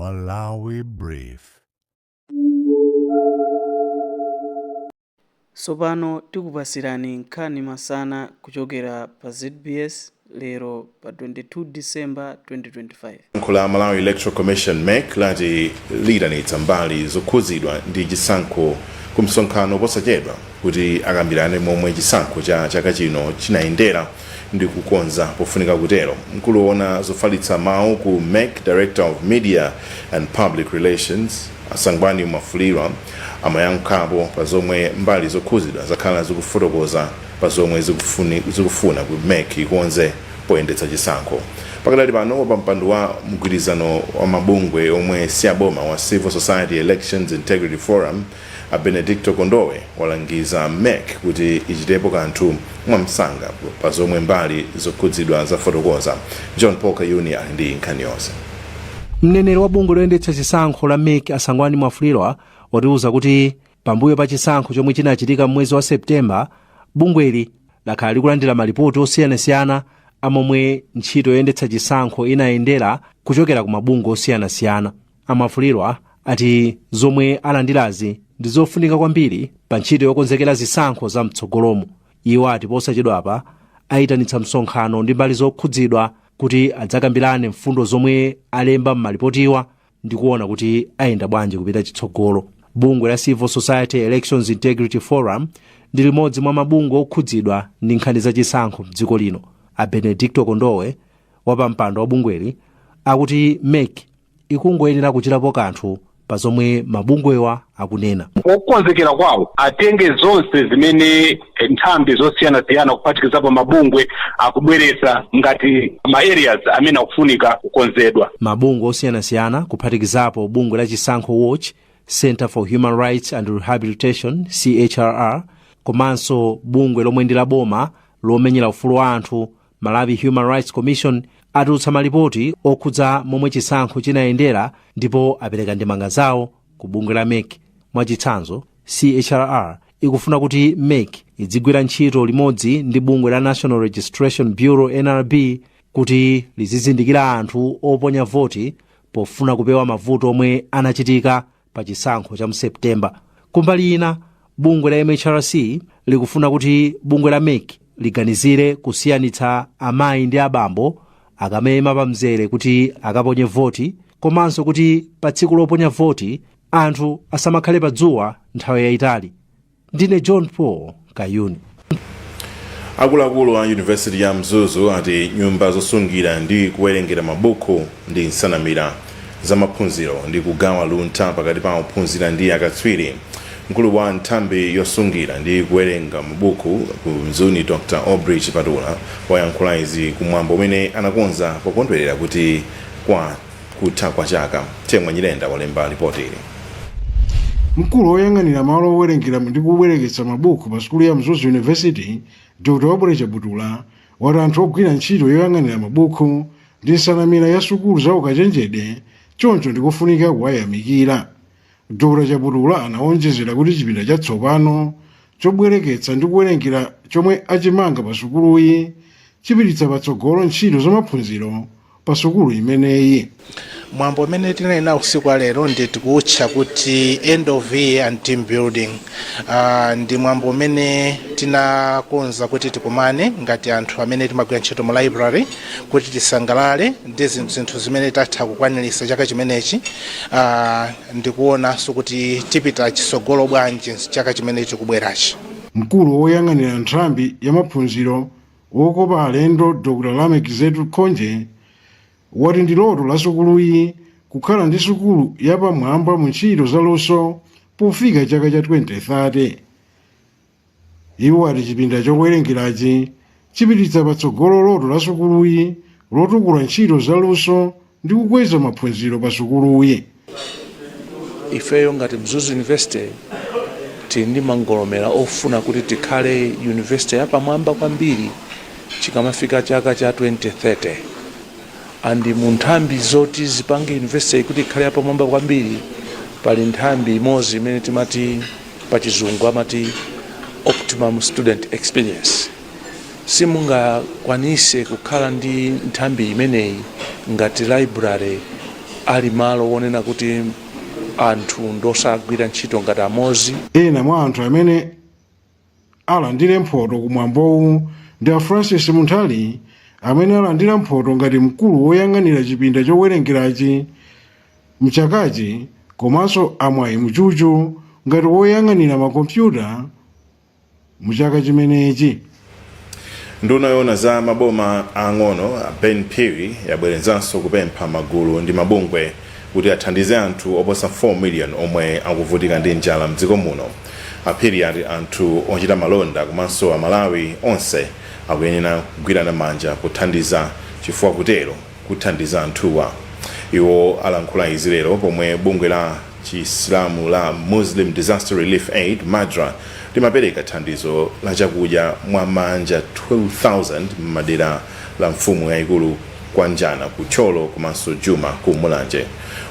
Malawi Brief. Tsopano tikupasirani nkhani masana kuchokera pa ZBS lero pa 22 December 2025. Bungwe la Malawi Electoral Commission, MEC, lati liyitanitsa mbali zokhudzidwa ndi chisankho ku msonkhano posachedwa kuti akambirane momwe chisankho cha chaka chino chinayendera ndi kukonza pofunika kutero. Mkulu woona zofalitsa mawu ku MEC, Director of Media and Public Relations, Sangwani Mwafulirwa, amayankhapo pa zomwe mbali zokhudzidwa zakhala zikufotokoza pa zomwe zikufuna ku MEC ikonze poyendetsa chisankho. Pakadali pano, wapampando wa mgwirizano wa mabungwe omwe siaboma wa Civil Society Elections Integrity Forum, a Benedicto Kondowe, walangiza MEC kuti ichitepo kanthu mwamsanga pa zomwe mbali zokhudzidwa zafotokoza. John Paul Kayuni ali ndi nkhani yonse. Mneneri wa bungwe loyendetsa chisankho la MEC, a Sangwani Mwafulirwa, watiuza kuti pambuyo pa chisankho chomwe chinachitika m'mwezi wa Septemba, bungweli lakhala likulandira malipoti osiyanasiyana amomwe ntchito yoyendetsa chisankho inayendera kuchokera ku mabungwe osiyanasiyana. A Mwafulirwa ati zomwe alandirazi ndi zofunika kwambiri pa ntchito yokonzekera zisankho za mtsogolomo. Iwo ati posachedwapa ayitanitsa msonkhano ndi mbali zokhudzidwa kuti adzakambirane mfundo zomwe alemba m'malipotiwa ndi kuona kuti ayenda bwanji kupita chitsogolo. Bungwe la Civil Society Elections Integrity Forum ndi limodzi mwa mabungwe okhudzidwa ndi nkhani zachisankho mdziko lino. A Benedicto Kondowe, wapampando wa bungweli, akuti MEC ikungoyenera kuchitapo kanthu pa zomwe mabungwewa akunena. Pokonzekera kwawo atenge zonse zimene nthambi zosiyanasiyana, kuphatikizapo mabungwe, akubweretsa ngati ma areas amene akufunika kukonzedwa. Mabungwe osiyanasiyana, kuphatikizapo bungwe la Chisankho Watch, Center for Human Rights and Rehabilitation, CHRR, komanso bungwe lomwe ndi la boma lomenyera ufulu wa anthu, Malawi Human Rights Commission, atulutsa malipoti okhudza momwe chisankho chinayendera ndipo apereka ndemanga zawo ku bungwe la MEC. Mwachitsanzo, CHRR ikufuna kuti MEC idzigwira ntchito limodzi ndi bungwe la National Registration Bureau, NRB, kuti lizizindikira anthu oponya voti pofuna kupewa mavuto omwe anachitika pa chisankho cha mSeptemba. Kumbali ina, bungwe la MHRC likufuna kuti bungwe la MEC liganizire kusiyanitsa amayi ndi abambo akamayima pa mzere kuti akaponye voti, komanso kuti pa tsiku loponya voti anthu asamakhale pa dzuwa nthawi yayitali. Ndine John Paul Kayuni. Akuluakulu a Yunivesiti ya Mzuzu ati nyumba zosungira ndi kuwerengera mabuku ndi nsanamira za maphunziro ndi kugawa luntha pakati pa ophunzira ndi akatswiri. Mkulu wa nthambi yosungira ndi kuwerenga mabuku ku Mzuni, Dr Aubrey Chipatula, wayankhula izi kumwambo umene anakonza pokondwerera kuti kwa kutha kwa chaka. Temwa Nyirenda walemba ripoti ili. Mkulu woyang'anira malo owerengera ndi kubwereketsa mabuku pa sukulu ya Mzuzu University, Dr Aubrey Chabutula, wati anthu ogwira ntchito yoyang'anira mabuku ndi nsanamira ya sukulu za ukachenjede, choncho ndikofunika kuwayamikira. Dr Chabutula anawonjezera kuti chipinda chatsopano chobwereketsa ndi kuwerengera chomwe achimanga pa sukuluyi chipititsa patsogolo ntchito za maphunziro pa sukulu imeneyi. Mwambo umene tinali nawo usiku wa lero ndi tikuutcha kuti end of year and team building. Ndi mwambo umene tinakonza kuti tikumane ngati anthu amene timagwira ntchito mu library kuti tisangalale ndi zinthu zimene tatha kukwaniritsa chaka chimenechi, ndikuonanso kuti tipita chitsogolo bwanji chaka chimene chikubwerachi. Mkulu woyang'anira nthambi ya maphunziro wokopa alendo, Dr Lameck Zetu Khonje, wati ndi loto la sukuluyi kukhala ndi sukulu yapamwamba mu ntchito za luso pofika chaka cha 2030. Iwo ati chipinda chowerengerachi chipititsa patsogolo loto la sukuluyi lotukula ntchito za luso ndi kukweza maphunziro pa sukuluyi. Ifeyo ngati Mzuzu University tili ndi mangolomera ofuna kuti tikhale university yapamwamba kwambiri chikamafika chaka cha 2030, and mu nthambi zoti zipange university kuti ikhale yapamwamba kwambiri pali nthambi imodzi imene timati pachizungu amati optimum student experience. Simungakwanise kukhala ndi nthambi imeneyi ngati library. Ali malo wonena kuti anthu ndosagwira ntchito ngati amozi. Ena mwa anthu amene alandire mphoto kumwambowu ndi a Francis Munthali, amene alandira mphoto ngati mkulu woyang'anira chipinda chowerengerachi mchakachi, komanso amwayi Mchuchu ngati woyang'anira makompyuta muchaka chimenechi. Nduna yoona za maboma ang'ono, Ben Phiri, yabwerezanso kupempha magulu ndi mabungwe kuti athandize anthu oposa 4 million omwe akuvutika ndi njala mdziko muno. Aphiri ati anthu ochita malonda komanso Amalawi onse akuyenera kugwirana manja kuthandiza, chifukwa kutero kuthandiza anthuwa. Iwo alankhula izi lero pomwe bungwe la Chisilamu la Muslim Disaster Relief Aid, MADRA, limapereka thandizo la chakudya mwa manja 12,000 m'madera la mfumu yayikulu Kwanjana ku Thyolo komanso Juma ku Mulanje.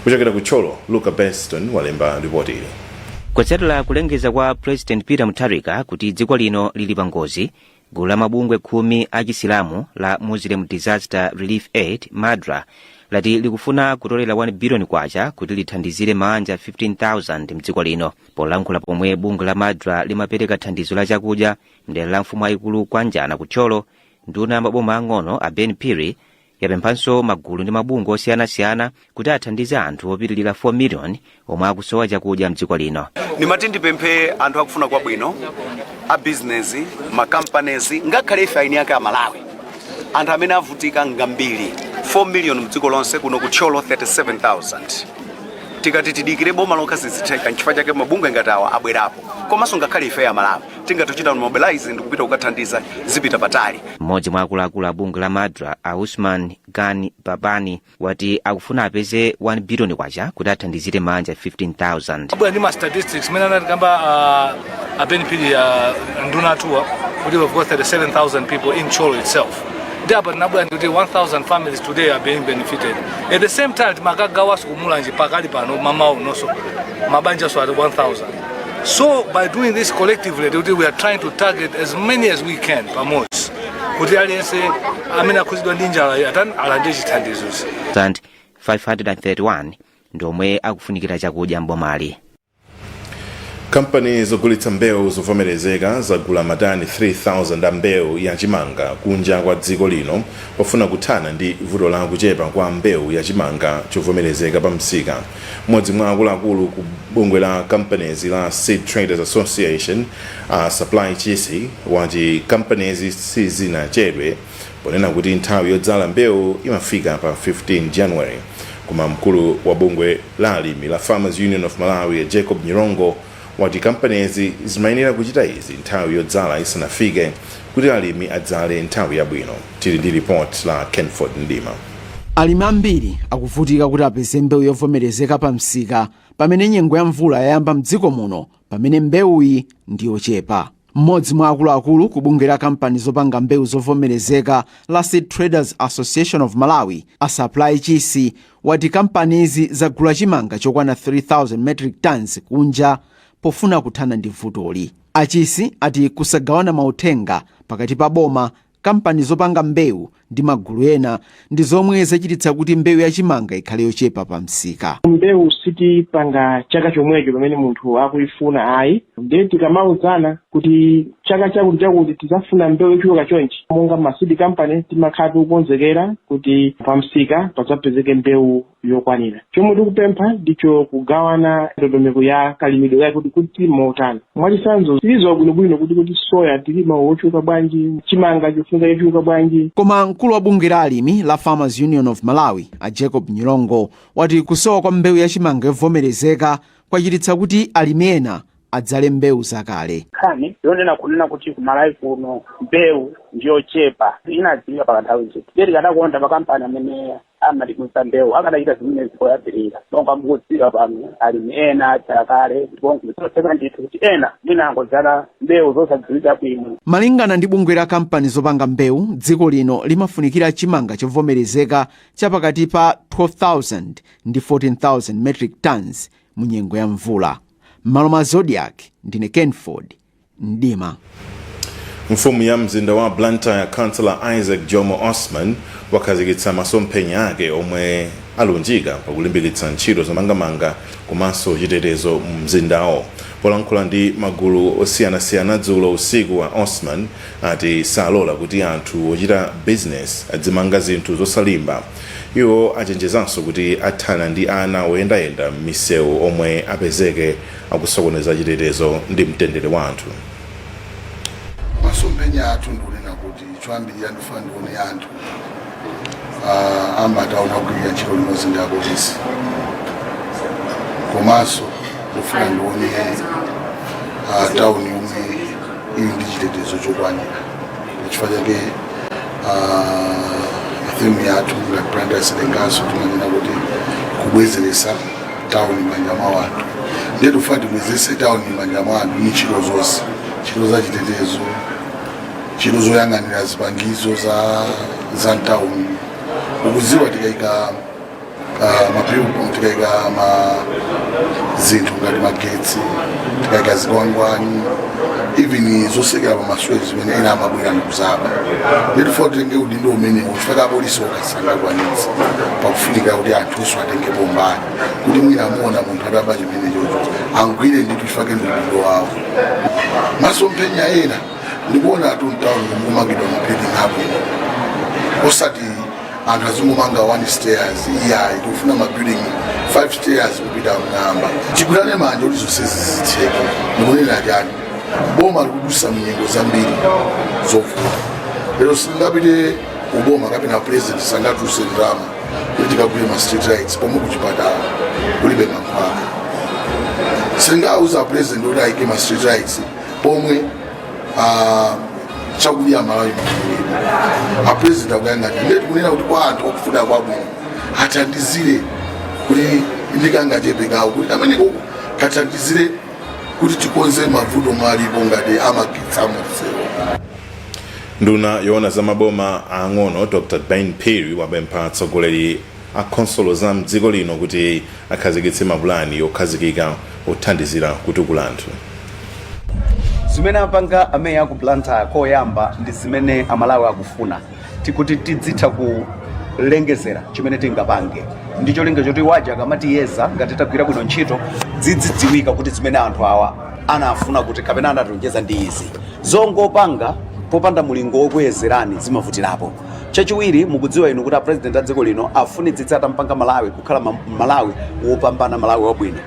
Kuchokera ku Thyolo, Luca Beston walemba ripoti ili. Kutsatira kulengeza kwa President Peter Mutharika kuti dziko lino lili pa ngozi, gulu la mabungwe 10 a Chisilamu la Muslim Disaster Relief Aid, MADRA, lati likufuna kutolera 1 biliyoni kwacha kuti lithandizire mabanja 15,000 mdziko lino. Polankhula pomwe bungwe la MADRA limapereka thandizo la chakudya mdera la mfumu yayikulu Kwanjana ku Thyolo, nduna ya maboma ang'ono a Ben Phiri yapemphanso magulu ndi mabungwe osiyanasiyana kuti athandize anthu opitilira 4 million omwe akusowa chakudya mdziko lino. Ndimati ndipemphe anthu akufuna kwabwino, a business, ma companies, ngakhale ife eni ake Amalawi. Anthu amene avutika ngambiri, 4 million mdziko lonse, kuno ku Thyolo 37,000. Tikati tidikire boma lokha sizitheka, nchifukwa chake mabungwe ngati awa abwerapo. Komanso ngakhale ife Amalawi tingatochita mobilize ndikupita kukathandiza, zipita patali. Mmodzi mwa akuluakulu a bungwe la MADRA, a Usman Gani Babani, wati akufuna apeze 1 biliyoni kwacha kuti athandizire mabanja 15,000. Abwera ndi ma statistics mene anatikamba a Ben Phiri, nduna atuwa, kuti we've got 37,000 people in Thyolo itself. Ndi apa tinabwera ndikuti 1000 families today are being benefited. At the same time timakagawaso kumulanje pakali pano mamawu nonso mabanjaso ati 1000. So by doing this collectively, kuti we are trying to target as many as we can pamodzi, kuti aliyense amene akhuzidwa ndi njala atani, alandire chithandizochi. 531 ndi omwe akufunikira chakudya mbomali. Kampani zogulitsa mbewu zovomerezeka zagula matani 3000 a mbewu ya chimanga kunja kwa dziko lino pofuna kuthana ndi vuto la kuchepa kwa mbewu ya chimanga chovomerezeka pa msika. Mmodzi mwa akuluakulu ku bungwe la companies la Seed Traders Association, Supply Chisi, wati companies sizinachedwe ponena kuti nthawi yodzala mbewu imafika pa 15 January. Koma mkulu wa bungwe la alimi la Farmers Union of Malawi, Jacob Nyirongo, wati kampanizi zimayenera kuchita izi nthawi yodzala isanafike kuti alimi adzale nthawi yabwino. Tili ndi report la Kenford Ndima. Alimi ambiri akuvutika kuti apeze mbewu yovomerezeka pa msika pamene nyengo ya mvula yayamba mdziko muno, pamene mbewuyi ndi yochepa. Mmodzi mwa akuluakulu ku bungwe la kampani zopanga mbewu zovomerezeka la Seed Traders Association of Malawi, a Supply Chisi, wati kampanizi zagula chimanga chokwana 3000 metric tons kunja pofuna kuthana ndi vutoli. Achisi ati kusagawana mauthenga pakati pa boma, kampani zopanga mbewu ndi magulu ena ndi zomwe zachititsa kuti mbewu yachimanga ikhale yochepa pa msika. Mbewu sitipanga chaka chomwecho pamene munthu akuyifuna ayi. Ndiye tikamauzana kuti chaka chakuti chakuti tizafuna mbewu yochuluka chonchi, monga ma seed company timakhala tikukonzekera kuti pamsika padzapezeke mbewu yokwanira. Chomwe tikupempha ndicho kugawana ndondomeko ya kalimidwe kake kuti motani. Mwachitsanzo, tilidziwa bwinobwino kuti soya tilima wochuluka bwanji, chimanga chofunika chochuluka bwanji. Koma mkulu wa bungwe la alimi la Farmers Union of Malawi, a Jacob Nyirongo, wati kusowa kwa mbewu yachimanga yovomerezeka kwachititsa kuti alimi ena adzale mbewu zakale. Nkhani yonena kunena kuti kumalawi kuno mbewu ndiyochepa inadziwika pakanthawi ndithu. Ndiye tikadakonda makampani amene amatigulitsa mbewu akanachita zimenezi poyambirira. Monga mukudziwa, pano alimi ena adzala kale, ndipo nkuzotheka ndithu kuti ena mwina angodzala mbewu zosadziwika bwino. Malingana ndi bungwe la kampani zopanga mbewu, dziko lino limafunikira chimanga chovomerezeka chapakati pa 12,000 ndi 14,000 metric tons mu nyengo ya mvula. M'malo mwa Zodiak, ndine Kenford Mdima. Mfumu ya mzinda wa Blantyre, Councillor Isaac Jomo Osman, wakhazikitsa masomphenya ake omwe Alunjika pakulimbikitsa ntchito zomangamanga komanso chitetezo mu mzindawo. Polankhula ndi magulu osiyanasiyana dzulo usiku, wa Osman ati salola kuti anthu ochita business adzimanga zinthu zosalimba. Iwo achenjezanso kuti athana ndi ana oyendayenda m'misewu omwe apezeke akusokoneza chitetezo ndi mtendere wa anthu. Masomphenya athu ndikunena kuti choyambirira ndifuna ndione anthu amataona kugwirira ntchito limodzi ndi apolisi, komanso ndifuna ndione tawuni yomwe ili ndi chitetezo chokwanira. Chifukwa chake theme yathu ngati Blantyre City Council timanena kuti kubwezeresa tawuni m'manja mwa anthu. Ndiye tifuna tibwezerese tawuni m'manja mwa anthu ni ntchito zonse, ntchito za chitetezo, ntchito zoyang'anira zipangizo za mtawuni. Ukudziwa tikayika ma tikayika ma zinthu ngati magetsi, tikayika zikwangwani, even zosekera pa masewage zimene ena amabwera ndikuzaba. Ndiye tifuna titenge udindo umenewo, chifukwa apolisi okasangakwanitsa, pakufunika kuti anthunso atengepo mbali, kuti mwina amuona munthu ataba chimene chocho angwire ndithu, chifukwa ndi udindo wawo. Masomphenya ena ndikuona atu mtawuni kumangidwa mabuilding abwino, osati anthu azingomanga one stairs, iyayi. Tikufuna mabuilding five stairs kupita mng'amba. Tigwirane manja kuti zonsezi zitheke. Ndikunena chani? Boma likudusa mnyengo zambiri zovuta. Lero singapite kuboma kapena president sangatuluse ndalama kuti tikagule ma street lights pomwe kuchipatala kulibe mankhwala. Singauza president kuti ayike ma street lights pomwe chakudya Malawi makulima. A president akuyang'anira. Ndiye tikunena kuti kwa anthu akufuna kwabwino athandizire kuti ndikangachepe kawo kuti kameneko kathandizire kuti tikonze mavuto mwalipo ngati amagetsi amsewu. Nduna yoona za maboma ang'ono Dr Ben Phiri wapempha atsogoleri a khonsolo za mdziko lino kuti akhazikitse mapulani okhazikika othandizira kutukula anthu. Zimene apanga ameya aku Blantyre koyamba ndi zimene Amalawi akufuna, tikuti tidzitha kulengezera chimene tingapange ndi cholinga choti waja akamatiyeza ngati tagwira bwino ntchito, zidzidziwika kuti zimene anthu awa anafuna kuti kapena anatilonjeza ndi izi. Zongopanga popanda mulingo wokuyezerani zimavutirapo. Chachiwiri, mukudziwa inu kuti a president a dziko lino afunitsitsa atampanga Malawi kukhala Malawi wopambana, Malawi wabwino,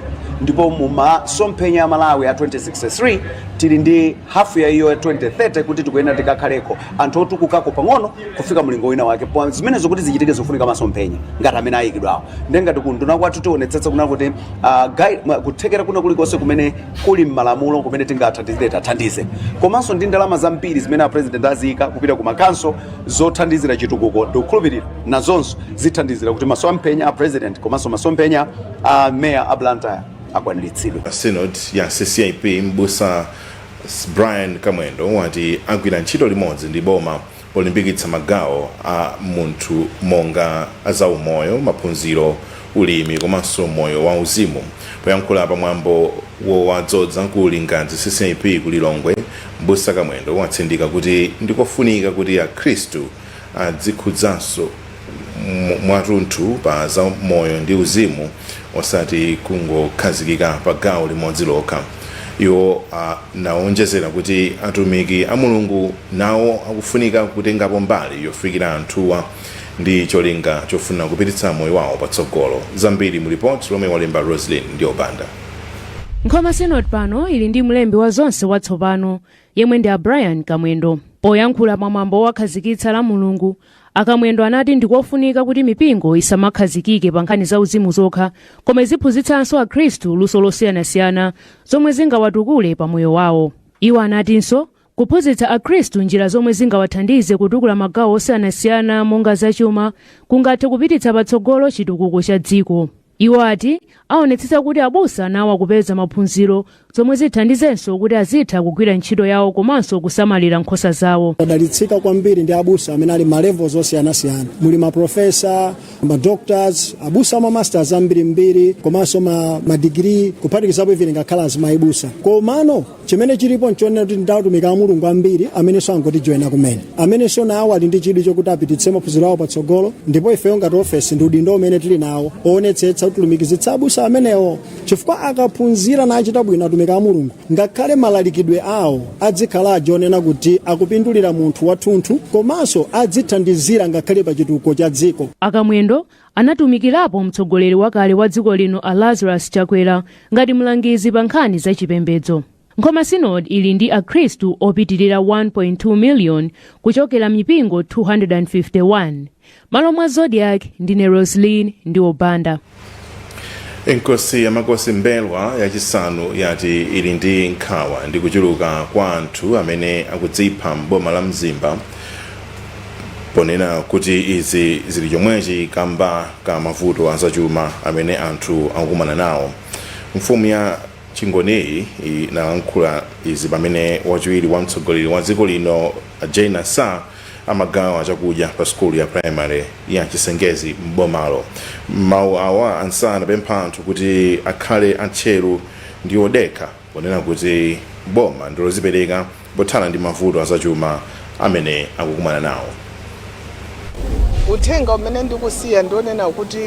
ndipo mumasomphenya a Malawi a 2063 tili ndi hafu ya iyo ya 2030 kuti tikuyenera tikakhaleko anthu otukukako pang'ono kufika mlingo wina wake. Zimenezo kuti zichitike zofunika masomphenya ngati amene ayikidwawo. Ndiye ngati kunduna kwathu tionetsetsa kuna kuti kuthekera kuna kulikonse kumene kuli m'malamulo kumene tingathandizire tathandize, komanso ndi ndalama zambiri zimene a president aziyika kupita ku makanso zothandizira chitukuko, ndikukhulupirira nazonso zithandizira kuti masomphenya a president komanso masomphenya a mayor a Blantyre akwaniritsidwe. Synod ya CCAP, mbusa Brian Kamwendo wati agwira ntchito limodzi ndi boma polimbikitsa magawo a munthu monga azaumoyo, maphunziro, ulimi komanso moyo wa uzimu. Poyankhula pamwambo wowadzoza ku Lingadzi CCAP ku Lilongwe, mbusa Kamwendo watsindika kuti ndikofunika kuti akhristu adzikhudzanso mwatunthu pa za moyo ndi uzimu, osati kungokhazikika pa gawo limodzi lokha. Iwo anawonjezera kuti atumiki a Mulungu nawo akufunika kutengapo mbali yofikira anthuwa ndi cholinga chofuna kupititsa moyo wawo patsogolo. Zambiri mu ripoti lomwe walemba Roslyn ndi Obanda. Nkhoma Synod pano ili ndi mlembi wa zonse watsopano yemwe ndi a Brian Kamwendo. Poyankhula pamwambo wakhazikitsa la Mulungu, akamwendo anati ndikofunika kuti mipingo isamakhazikike pa nkhani za uzimu zokha, koma iziphunzitsanso akhristu luso losiyanasiyana zomwe zingawatukule pa moyo wawo. Iwo anatinso kuphunzitsa akhristu njira zomwe zingawathandize kutukula magawo osiyanasiyana monga zachuma kungathe kupititsa patsogolo chitukuko cha dziko. Iwo ati aonetsetsa kuti abusa nawo akupeza maphunziro. Zomwe zithandizenso kuti azitha kugwira ntchito yawo komanso kusamalira nkhosa zawo. Tadalitsika kwambiri ndi abusa amene ali ma levels osiyanasiyana. Muli maprofesa, ma doctors, abusa ama masters ambirimbiri, komanso ma degree, kuphatikizapo even ngakhala azimayibusa. Komano chimene chilipo nchonena kuti ndatumika a Mulungu ambiri amenenso angotijoyina kumene, amenenso nawo ali ndi chidwi chokuti apititse maphunziro awo patsogolo. Ndipo ifeyo ngati ofesi ndi udindo umene tili nawo oonetsetsa kuti tilumikizitsa abusa amenewo, chifukwa akaphunzira nachita bwino atumiki a Mulungu, ngakhale malalikidwe awo adzikhala ajonena kuti akupindulira munthu wathunthu, komanso adzithandizira ngakhale pa chitukuko cha dziko. Akamwendo anatumikirapo mtsogoleri wakale wa dziko lino a Lazarus Chakwera ngati mlangizi pa nkhani zachipembedzo. Nkhoma Synod ili ndi akhristu opitirira 1.2 million kuchokera mipingo 251. Malo mwa Zodiak, ndine Roslyn ndi Obanda. Inkosi yamakosi Mbelwa yachisanu yati ili ndi nkhawa ndi kuchuluka kwa anthu amene akudzipha m'boma la Mzimba, ponena kuti izi zili chomwechi kamba ka mavuto azachuma amene anthu akukumana nawo. Mfumu ya Chingoniyi inalankhula izi pamene wachiwiri wa mtsogoleri wa dziko lino Jane Ansah amagawa chakudya pa sukulu ya primary ya Chisengezi m'bomalo. Mawu awa, Ansah anapempha anthu kuti akhale atcheru ndi odekha, ponena kuti boma ndilozipereka pothana ndi mavuto azachuma amene akukumana nawo. Uthenga umene ndikusiya ndionena kuti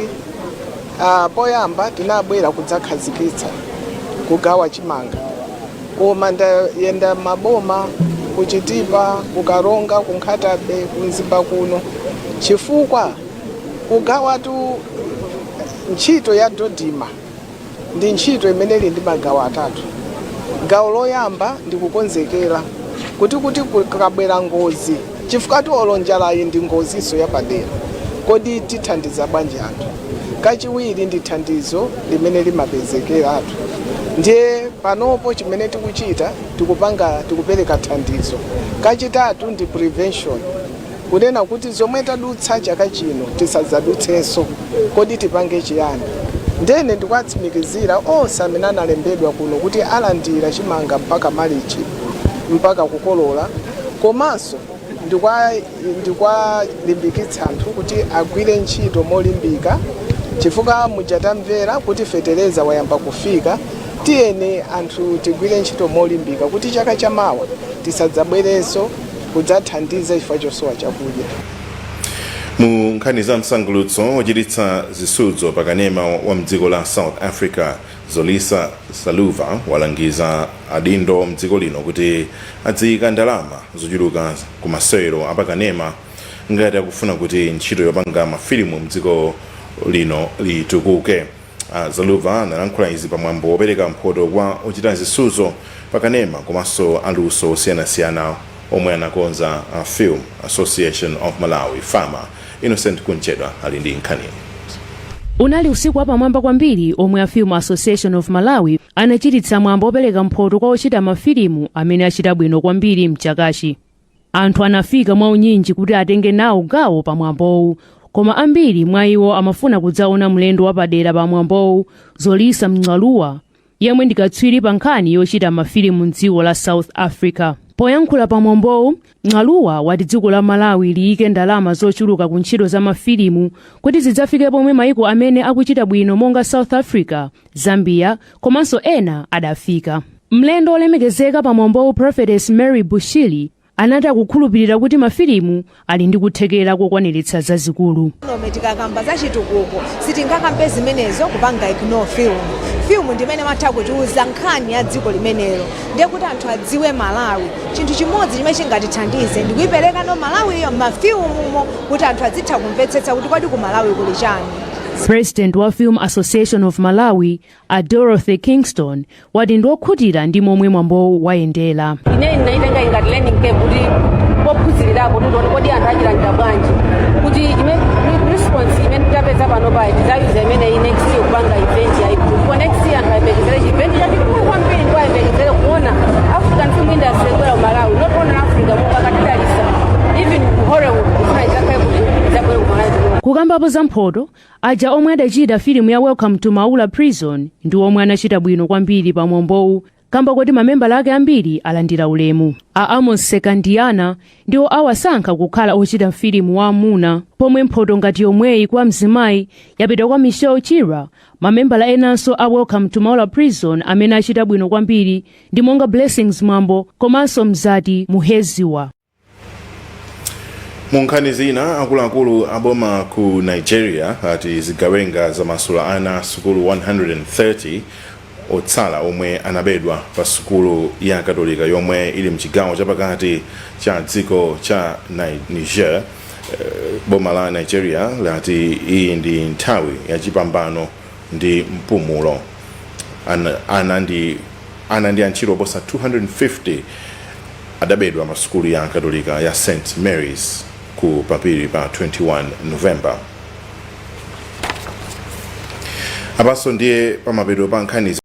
poyamba tinabwera kudzakhazikitsa kugawa chimanga, koma ndayenda maboma, kuChitipa, kuKaronga, kuNkhata Bay, kuMzimba kuno, chifukwa kugawatu ntchito ya DoDMA ndi ntchito imene ili ndi magawo atatu. Gawo loyamba ndi kukonzekera kuti kukabwera ngozi, chifukwa olo njalayi ndi ngozinso yapadera, kodi tithandiza bwanji anthu? Kachiwiri ndi thandizo limene limapezekeratu. Ndiye panopo chimene tikuchita, tikupanga, tikupereka thandizo. Kachitatu ndi prevention, kunena kuti zomwe tadutsa chaka chino tisadzadutsenso, kodi tipange chiyani? Ndene ndikuwatsimikizira onse amene analembedwa kuno kuti alandira chimanga mpaka Malichi, mpaka kukolola. Komanso ndikuwalimbikitsa anthu kuti agwire ntchito molimbika, chifukwa mujatamvera kuti fetereza wayamba kufika. Tiyeni anthu tigwire ntchito molimbika kuti chaka chamawa tisadzabwerenso kudzathandiza chifukwa chosowa chakudya. Mu nkhani za msangulutso, ochititsa zisudzo pakanema wa mdziko la South Africa Zolisa Saluva walangiza adindo mdziko lino kuti adziyika ndalama zochuluka ku masewero apakanema ngati akufuna kuti ntchito yopanga mafilimu mdziko lino litukuke. Zaluva analankhula izi pamwambo wopereka mphoto kwa ochita zisudzo pakanema komanso aluso osiyanasiyana omwe anakonza a Film Association of Malawi, FAMA. Innocent Kunchedwa ali ndi nkhaniyi. Unali usiku wapamwamba kwambiri omwe a Film Association of Malawi anachititsa mwambo wopereka mphoto kwa ochita mafilimu amene achita bwino kwambiri mchakachi. Anthu anafika mwaunyinji kuti atenge nawo gawo pa mwambowu, koma ambiri mwa iwo amafuna kudzaona mlendo wapadera pa mwambowu, Zolisa Mng'aluwa, yemwe ndi katswiri pa nkhani yochita mafilimu mdziko la South Africa. Poyankhula pa mwambowu, Ng'aluwa wati dziko la Malawi liyike ndalama zochuluka ku ntchito za mafilimu kuti zidzafike pomwe maiko amene akuchita bwino monga South Africa, Zambia komanso ena adafika. Mlendo olemekezeka pa mwambowu, Prophetess Mary Bushiri, anati akukhulupirira kuti mafilimu ali ndi kuthekera kokwaniritsa zazikulu. Nome tikakamba za chitukuko, sitingakambe zimenezo kupanga ignore film. Film ndimene matha kutiuza nkhani ya dziko limenelo, ndiye kuti anthu adziwe Malawi. Chinthu chimodzi chimene chingatithandize ndikuyipereka no Malawiyo m'mafilimumo kuti anthu azitha kumvetsetsa kuti kodi ku Malawi kuli chani. President wa Film Association of Malawi, a Dorothy Kingston, wati ndi okhutira ndi momwe mwambowu wayendera. Ine ndinaitenga ingati learning curve, kuti pophunzirirapo kuti ndione kodi anthu achilandira bwanji, kuti response imene tapeza pano pa tidzayuza imeneyi next year kupanga event yayikulu. Ndipo next year anthu ayembekezere chi event chachikulu kwambiri, ndipo ayembekezere kuona African film industry kubwera ku Malawi, not only Africa, Mulungu akatidalitsa, even ku Hollywood kufuna idzakhale kuti idzabwere ku Malawi kuno. Kukambapo za mphoto, aja omwe adachita filimu ya Welcome to Maula Prison ndi omwe anachita bwino kwambiri pa mwambowu. Kamba kuti mamembala ake ambiri alandira ulemu. A Amos Sekandiana ndiwo awasankha kukhala ochita filimu wa amuna, pomwe mphoto ngati yomweyi kwa mzimayi yapita kwa Michelle Chira. Mamembala enanso a Welcome to Maula Prison amene achita bwino kwambiri ndi monga Blessings Mwambo komanso Mzati Muheziwa. Mu nkhani zina, akuluakulu aboma ku Nigeria ati zigawenga zamasula ana sukulu 130 otsala omwe anabedwa pa sukulu ya Katolika yomwe ili mchigawo chapakati cha dziko cha Niger. Boma la Nigeria lati iyi ndi nthawi yachipambano ndi mpumulo. Ana ndi antchito oposa 250 adabedwa pa sukulu ya Katolika ya St Mary's ku Papiri pa 21 November. Apanso ndiye pamapeto pa nkhani.